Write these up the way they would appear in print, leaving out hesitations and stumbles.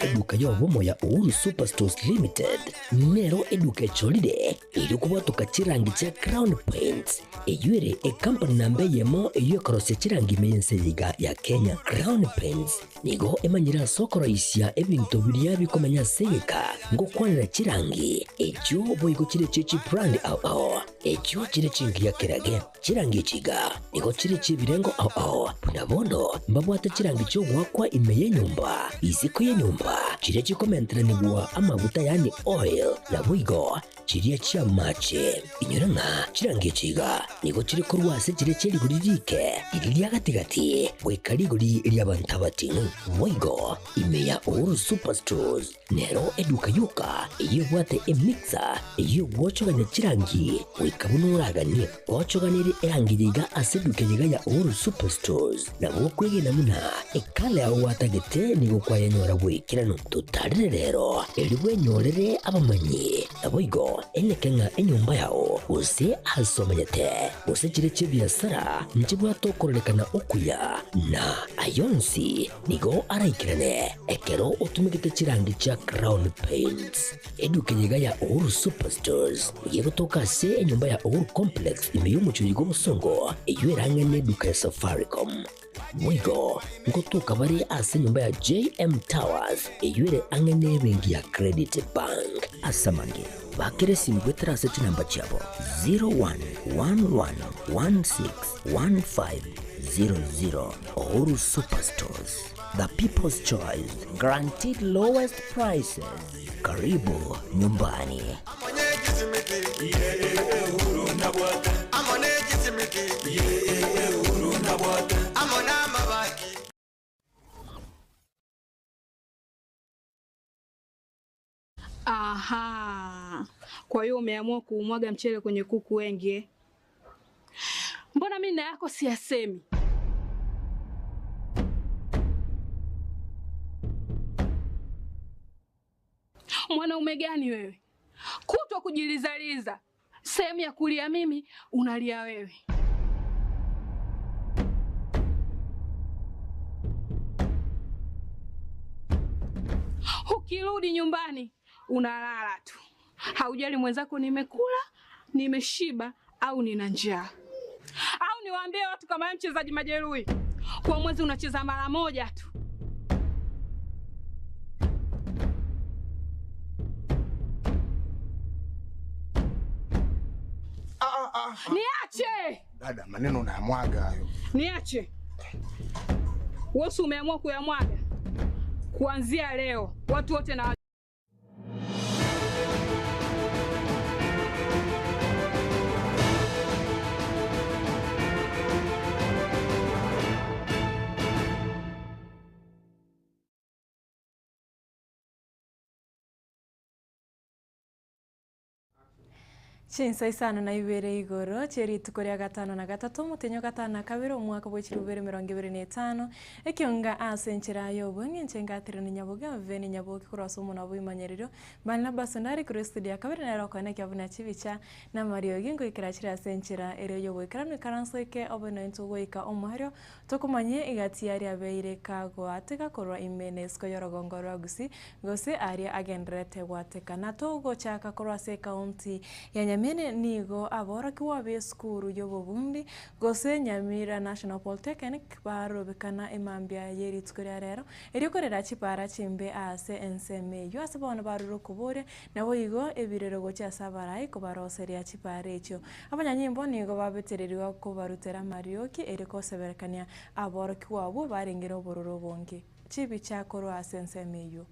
Eduka y'obomo ya Uhuru Superstores Limited nero eduka echorire erio kobwatoka chirangi chia Crown Paints, eyio ere ekampani namba eyemo eyio ekorosia chirangi ime y'ense eye iga ya Kenya. Crown Paints nigo emanyire ase okoroisia ebinto biria bikomenya ase egeka ngokwanera chirangi echio boigo chire chie chibrand ao ao echio chire chingiya kerage. Chirangi echi iga nigo chire chi'ebirengo ao ao, buna bono mbabwate chirangi chi'ogoakwa ime y'enyomba, isiko y'enyomba, chiria chikomenteranigwa amaguta yaani oil, naboigo chiria chi'amache. Inyora ng'a chirangi echi iga nigo chire korwa ase chiria chie rigori riike, riria ria gati-gati, goika rigori ri'abanto abating'u. Boigo ime ya Uhuru Superstores. Nero eduka yoka eyio ebwate emixer eyio egwochogania chirangi goika buna oraganie. Gwochoganirie erangi eye iga ase eduka eye iga ya Uhuru Superstores, nabo okwegena buna ekala yao gwatagete nigo kwayenyora bw'ekeranu. Totarire rero erio bwenyorere abamanyi, naboigo eneke ng'a enyomba yao gose ase omenyete gose chire chi'ebiasara nchibwate okororekana okuya, na ayonsi Nigo araikerane ekero otumegete chirangi chia Crown Paints. Eduka eye iga ya Uhuru Superstores nigo egotoka ase enyomba ya Uhuru Complex ime y'omochie oyo bw'obosongo eyio erang'e neduka ya Safaricom. Boigo ngotoka bare ase enyomba ya JM Towers eyio ere ang'e nebenki ya Credit Bank. Ase amange, bakera esimi goetera ase chinamba chiabo 0111161500. Uhuru Superstores, the people's choice, guaranteed lowest prices. Karibu nyumbani. Aha, kwa hiyo umeamua kuumwaga mchele kwenye kuku wengi eh? Mbona mimi na yako siyasemi? Mwanaume gani wewe, kutwa kujilizaliza, sehemu ya kulia mimi unalia wewe. Ukirudi nyumbani unalala tu, haujali mwenzako nimekula, nimeshiba au nina njaa. Au niwaambie watu kama mchezaji majeruhi, kwa mwezi unacheza mara moja tu. Ah, ah, ah. Niache Dada, maneno unayamwaga hayo. Niache. Wewe umeamua kuyamwaga. Kuanzia leo watu wote na Chinsa isano na ibere igoro chie rituko ria gatano na gatato, omotenyi o gatano na kabere, omwaka bwe chilifu ibere emerongo ebere na etano, ekionga ase enchera y'obong'e inche ngaterania nyaboke Veni Nyaboke korwa ase omonwa bw'emanyererio, Barnabas Ondari korwa estudio ya kabere nere okoena ekiabu na chibicha na amariogi ngoikera chire ase enchera ere y'oboikeranu ikaranso eke obe nointwe goika omoerio Tokomanyia egati y'aria abeire kagoateka korwa ime nesiko y'orogongo rwa Gusii, gose aria agendererete goateka. Na togochaka korwa ase ekaunti ya Nyamira nigo aborokigwa b'esukuru y'obobundi gose Nyamira National Polytechnic barobekana emambia ye rituko ria rero erio korera chipara chimbe ase ensemo eyio ase bono barure okoboria Naboigo ebirero gochia ase abarai kobaroseria chipaara echio. Abanyanyimbo nigo babetererigwe kobarutera amarioki erio goseberekania aborokigwa abwo barengere obororo obonge. Chibicha korwa ase ensemo eyio.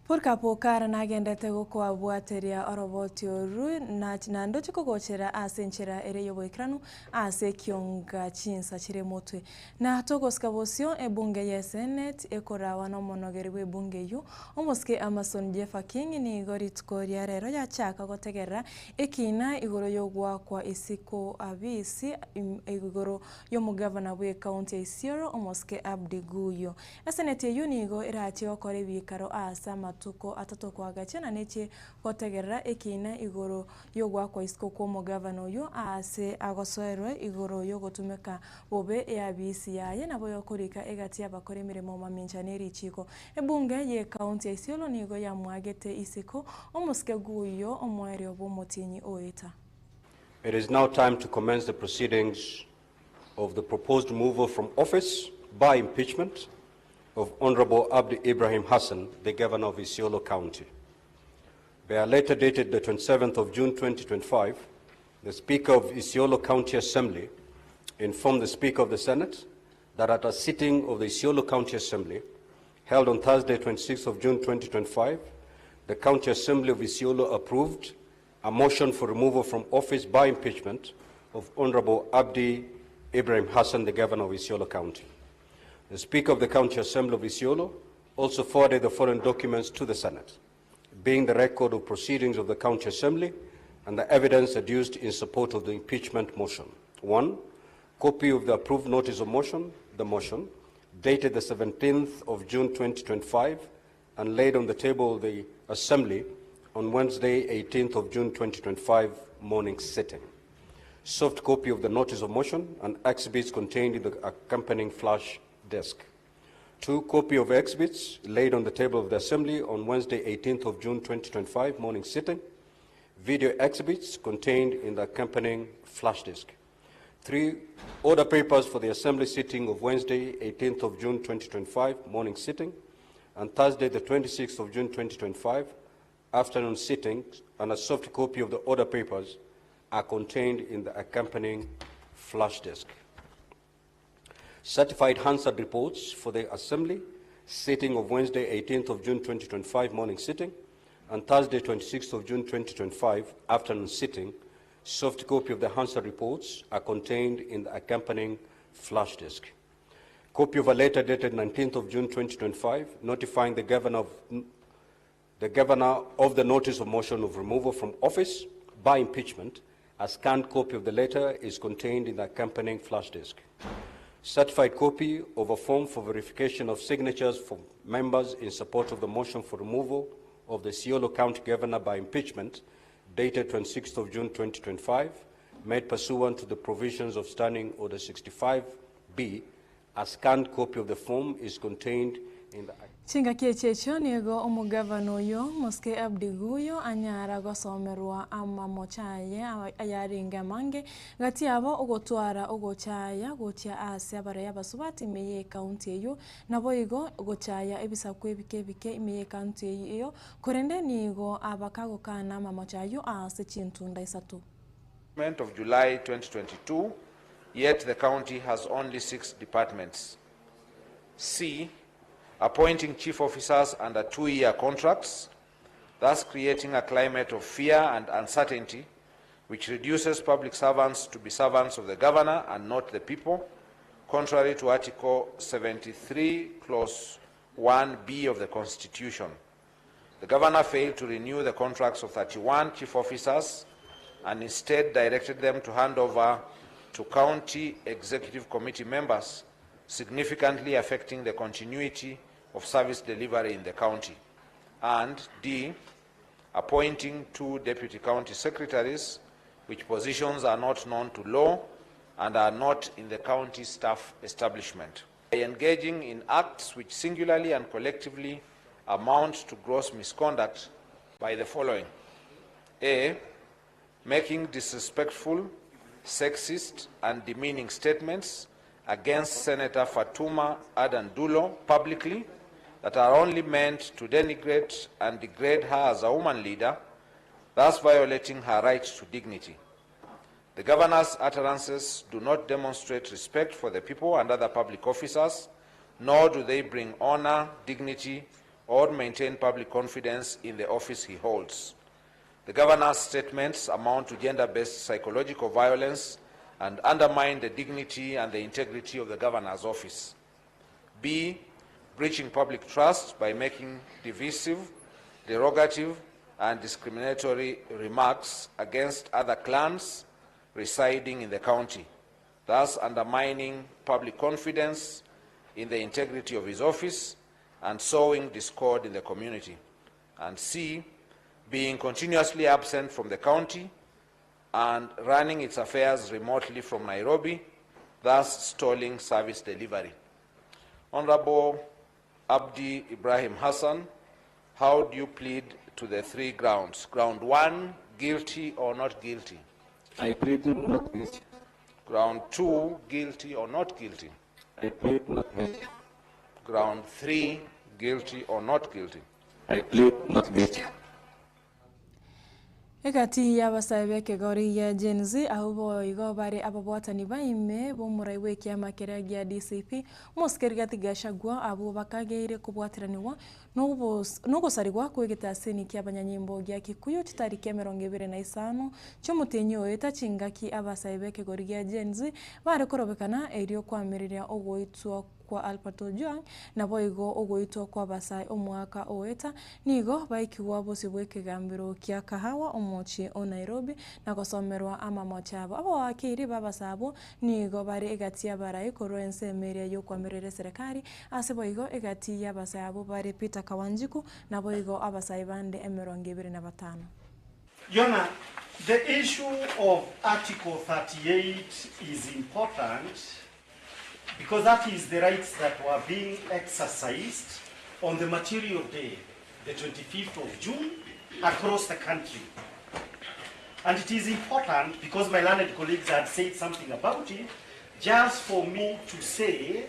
Polycarp Okara nagendete gokoabwateria oroboti oru na naende oche kogochera ase enchera ere y'oboikeranu ase ekionga chinsa chire motwe. Na togosika bosio ebunge ye Senate ekorawa nomonogeri bw'ebunge eyio omosike Amason Jeffa King nigo rituko ria rero yachaka gotegerera ekina igoro y'ogoakwa isiko abisi igoro y'omogavana bw'ekaunti ya Isiolo omosike Abdi Guyo. Eseneti eyio nigo erache gokora ebiikaro aase amatuko atato koagachia na neche gotegerera ekiina igoro y'ogoakwa isiko kw'omogavana oyio aase agosoerwe igoro y'ogotumeka bobe eabisi yaye nabo yokorika egati y'abakora emeremo mamincha ne richiiko. Ebunge y'ekaunti ya Isiolo nigo yamwagete isiko omosike Guyo omoerio bw'omotienyi oeta. It is now time to commence the proceedings of the proposed removal from office by impeachment of Honorable Abdi Ibrahim Hassan, the Governor of Isiolo County. By a letter dated the 27th of June 2025, the Speaker of Isiolo County Assembly informed the Speaker of the Senate that at a sitting of the Isiolo County Assembly held on Thursday, 26th of June 2025, the County Assembly of Isiolo approved a motion for removal from office by impeachment of Honorable Abdi Ibrahim Hassan, the Governor of Isiolo County. The Speaker of the County Assembly of Isiolo also forwarded the following documents to the Senate, being the record of proceedings of the County Assembly and the evidence adduced in support of the impeachment motion. 1, copy of the approved notice of motion, the motion, dated the 17th of June 2025 and laid on the table of the Assembly on Wednesday, 18th of June 2025, morning sitting. Soft copy of the notice of motion and exhibits contained in the accompanying flash disk. 2, copy of exhibits laid on the table of the Assembly on Wednesday, 18th of June 2025, morning sitting. Video exhibits contained in the accompanying flash disk. 3, order papers for the Assembly sitting of Wednesday, 18th of June 2025, morning sitting, and Thursday, the 26th of June 2025, afternoon sitting, and a soft copy of the order papers are contained in the accompanying flash disk. Certified Hansard reports for the Assembly sitting of Wednesday, 18th of June 2025, morning sitting, and Thursday, 26th of June 2025, afternoon sitting. Soft copy of the Hansard reports are contained in the accompanying flash disk. Copy of a letter dated 19th of June 2025, notifying the governor of the notice of motion of removal from office by impeachment. A scanned copy of the letter is contained in the accompanying flash disk. Certified copy of a form for verification of signatures for members in support of the motion for removal of the Isiolo County Governor by impeachment, dated 26th of June 2025, made pursuant to the provisions of Standing Order 65B. A scanned copy of the form is contained in the Chingaki echi echio nigo omogavana oyo Mosike Abdi Guyo anyara gosomerwa amamocho aye ayarenge amange gati yabo ogotwara ogochaya gochia ase abarai abasubati ime ye ekaunti eyio naboigo gochaya ebisaku ebike ebike ime ye ekaunti eyio korende nigo abakagokana amamocho ayio ase chintunda isato. Of July 2022, yet the county has only 6 departments. C, appointing chief officers under 2-year contracts, thus creating a climate of fear and uncertainty, which reduces public servants to be servants of the governor and not the people, contrary to Article 73, Clause 1B of the Constitution. The governor failed to renew the contracts of 31 chief officers and instead directed them to hand over to county executive committee members, significantly affecting the continuity of service delivery in the county. And D, appointing 2 deputy county secretaries, which positions are not known to law and are not in the county staff establishment. By engaging in acts which singularly and collectively amount to gross misconduct by the following. A, making disrespectful, sexist, and demeaning statements against Senator Fatuma Adan Dulo publicly that are only meant to denigrate and degrade her as a woman leader, thus violating her right to dignity. The governor's utterances do not demonstrate respect for the people and other public officers, nor do they bring honor, dignity, or maintain public confidence in the office he holds. The governor's statements amount to gender-based psychological violence and undermine the dignity and the integrity of the governor's office. B, breaching public trust by making divisive, derogative, and discriminatory remarks against other clans residing in the county, thus undermining public confidence in the integrity of his office and sowing discord in the community. And C, being continuously absent from the county and running its affairs remotely from Nairobi, thus stalling service delivery. Honorable Abdi Ibrahim Hassan, how do you plead to the three grounds? Ground one, guilty or not guilty? I plead not guilty. Ground two, guilty or not guilty? I plead not guilty. Ground three, guilty or not guilty? I plead not guilty. Egati y'abasae b'ekegori gia Gen Z abwo boigo bare ababwatani ba ime b'omorai bw'ekiama keria gia DCP, Omosike Rigathi Gachagua abwo bakageire kobwateranigwa nogosarigwa kw'egetaseni ki'abanyanyimbo gia Kikuyu chitariki 25 chi'omotienyi oeta chingaki abasae b'ekegori gia Gen Z bare korobekana erio koamereria ogoitwa kwa Albert Ojwang naboigo ogoitwa kw'abasae omwaka oeta nigo baikigwa bosio bw'ekegambero kia Kahawa omochie o Nairobi na gosomerwa amamocho abo. Abawakiri b'abasae abwo nigo bare egati y'abarai korwa ensemo eria y'okoamerera eserekari ase boigo egati y'abasae abwo bare Peter Kawanjiku naboigo abasae bande 25. Your the issue of Article 38 is important because that is the rights that were being exercised on the material day, the 25th of June, across the country. And it is important, because my learned colleagues had said something about it, just for me to say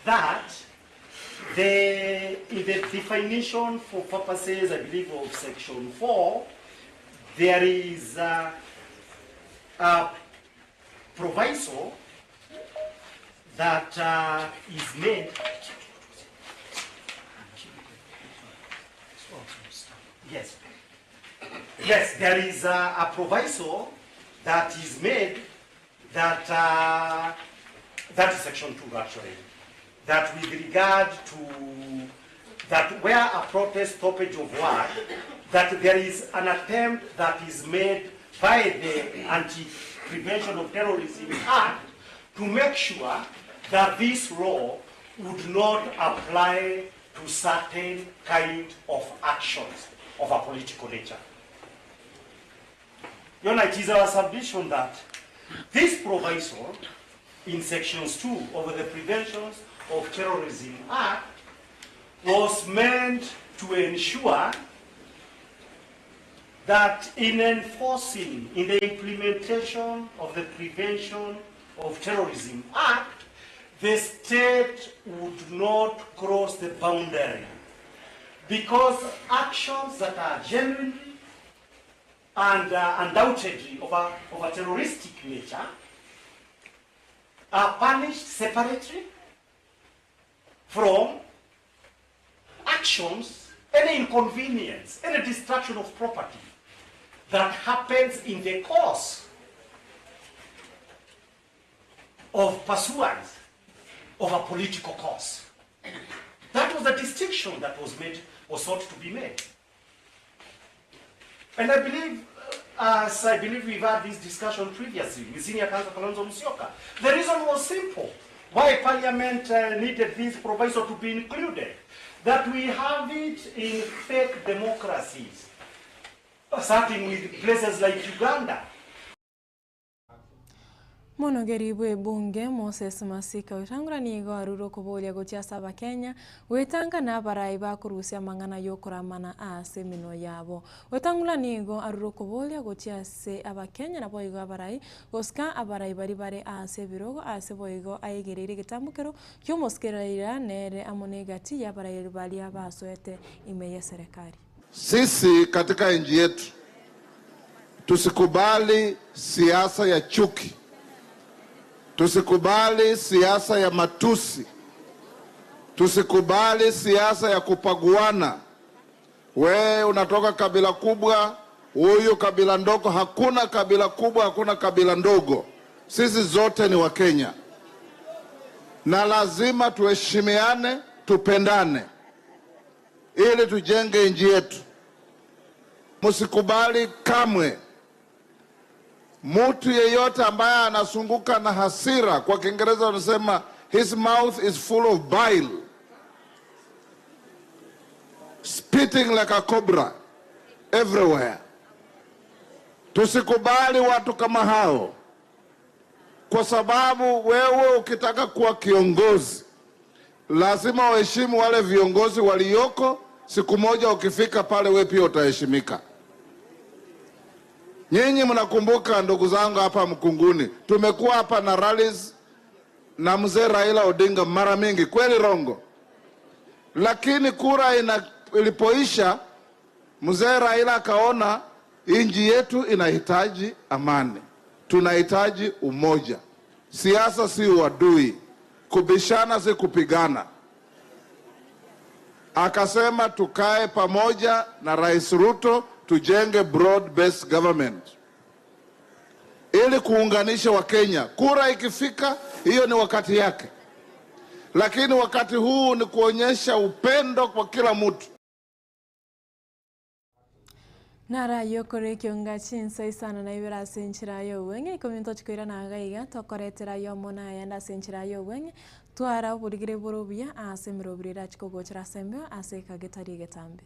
that in the definition for purposes, I believe, of Section 4, there is a proviso that is made. Yes. Yes, there is a proviso that is made that, that is Section 2 actually, that with regard to that where a protest stoppage of work, that there is an attempt that is made by the Anti-Prevention of Terrorism Act to make sure that this law would not apply to certain kind of actions of a political nature. Your Honor, it is our submission that this proviso in Sections 2 of the Prevention of Terrorism Act was meant to ensure that in enforcing, in the implementation of the Prevention of Terrorism Act, the state would not cross the boundary, because actions that are genuinely and undoubtedly of a terroristic nature are punished separately from actions, any inconvenience, any destruction of property that happens in the course of pursuance of a political cause. That was the distinction that was made, or sought to be made. And I believe, as I believe we've had this discussion previously with Senior Counsel Kalonzo Musyoka, the reason was simple why Parliament needed this proviso to be included, that we have it in fake democracies, starting with places like Uganda. Monogeri bw'ebunge Moses Masika Wetangula nigo arure okoboria gochia ase Abakenya gwetanga na abarai bakorusia amang'ana y'okoramana ase eminwa yabo. Wetangula nigo arure okoboria gochia ase Abakenya naboigo abarai gosika abarai bari bare ase ebirogo ase boigo aigereire egetambokero ki'omosikeraira nere amo na egati y'abarai baria basoete ime y'eserekari. Sisi katika nchi yetu tusikubali siasa ya chuki, tusikubali siasa ya matusi, Tusikubali siasa ya kupaguana. We unatoka kabila kubwa, huyu kabila ndogo. Hakuna kabila kubwa, hakuna kabila ndogo. Sisi zote ni Wakenya, na lazima tuheshimiane, tupendane ili tujenge nchi yetu. Msikubali kamwe mtu yeyote ambaye anasunguka na hasira, kwa Kiingereza wanasema his mouth is full of bile, spitting like a cobra everywhere. Tusikubali watu kama hao, kwa sababu wewe ukitaka kuwa kiongozi lazima waheshimu wale viongozi walioko. Siku moja ukifika pale, wewe pia utaheshimika. Nyinyi mnakumbuka ndugu zangu, hapa Mkunguni tumekuwa hapa na rallies na mzee Raila Odinga mara mingi, kweli rongo? Lakini kura ina, ilipoisha mzee Raila akaona nchi yetu inahitaji amani, tunahitaji umoja. Siasa si uadui, kubishana si kupigana. Akasema tukae pamoja na Rais Ruto tujenge broad based government ili kuunganisha Wakenya. Kura ikifika, hiyo ni wakati yake, lakini wakati huu ni kuonyesha upendo kwa kila mtu. Nara okore ekionga chinsa isano na ibere ase enchera ya obweng'e ikomi ntochikoirana iga iga tokoretera ya omono ayande ase enchera ya obweng'e twara oborigire bore obuya ase emerobiri erachi kogochera ase embeo ase ekagetari egetambe.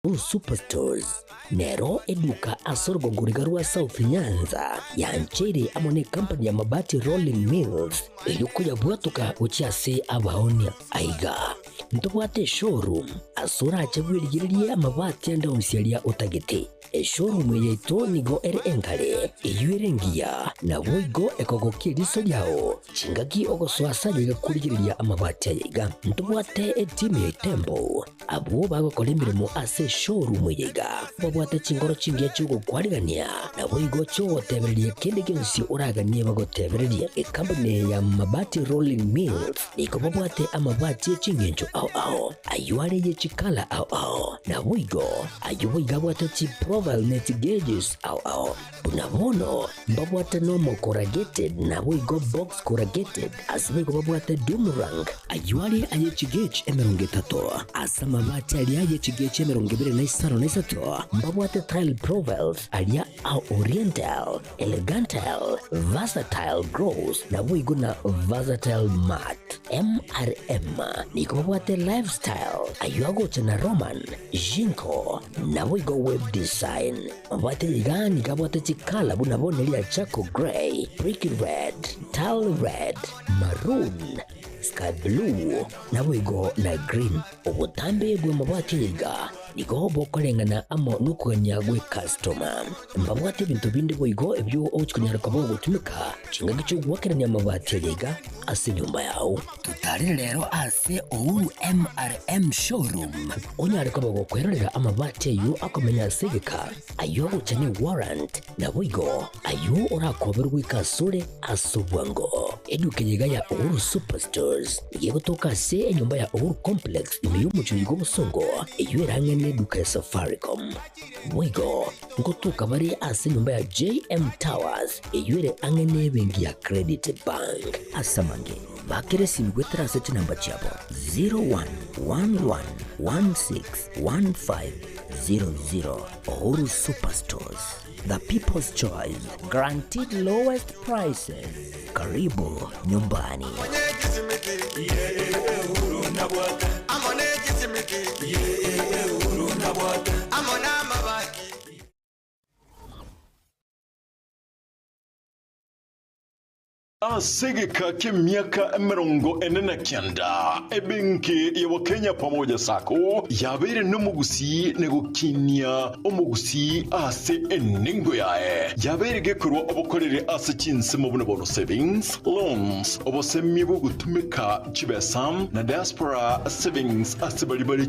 Uhuru Superstores nero eduka ase orogongo riga rwa South Nyanza yancheire amo ne company ya Mabati Rolling Mills erio koyabwatoka gochia ase abaonia. Aiga ntobwate eshowroom ase orache bwerigererie amabati ande onsi aria otagete. Eshowroom eye yaito nigo ere enkare, eyio ere engiya, naboigo ekogokia eriso riao chingaki ogosoa ase aye iga korigereria amabati aya iga. Ntobwate etimu ya Itembo Abwo bagokora emeremo ase eshowroom eye iga babwate chinkoro chingiya chi'ogokwarigania, naboigo chi'ogotebereria kende gionsi oraganie bagotebererie. Ekampuni eye ya Mabati Rolling Mills nigo babwate amabati e chingencho ao ao, ayio are ye chikala ao ao, naboigo ayio boigo abwate chiprofile ne chigeges ao ao. Buna bono mbabwate normal corrugated naboigo box corrugated, ase boigo babwate doomerang, ayio are aye chigauge 30, ase amabati aria aye chigauge 23 mbabwate tile profiles aria a oriental, elegantile, versatile gloss naboigo na versatile matte. MRM nigo babwate lifestyle, ayio agocha na Roman, Jinko, naboigo web design. Mabwate iga nigo abwate chikala buna bono eria charcoal grey, brick red, tile red, maroon, sky blue, naboigo na green. Obotambe bw'amabati aya iga nigo bokoreng'ana amo nokogania gw'ekastoma. Mbabwate ebinto binde boigo ebio ogochia konyara koba ogotumeka chingaki chi'ogoakerania amabati aya iga ase enyomba yao. Totarere rero ase Uhuru MRM Showroom onyare koba gokwerorera amabati ayio akomenya ase egeka, ayio agocha ne warrant, naboigo ayio orakoberwe goika asore ase obwango. Eduka eye iga ya Uhuru Superstores nigo egotoka ase enyomba ya Uhuru Complex ime y'omochie oiga obosongo, eyio ere ang'e neduka ya Safaricom. Boigo ngotoka bare ase enyomba ya JM Towers eyio ere ang'e nebenki ya Credit Bank. Ase amange, bakera esimi goetera ase chinamba chiabo 0111161500. Uhuru Superstores, the people's choice, guaranteed lowest prices. Karibu nyumbani. Ase egeka ki'emiaka 49, ebenki ya Wakenya Pamoja Sacco yabeire nomogusii na gokinia omogusii ase enengo yaye. Yabeire gekorwa obokoreri ase chinsemo buna bono savings, loans, obosemia bw'ogotumeka chibesa, na diaspora savings ase baria bare.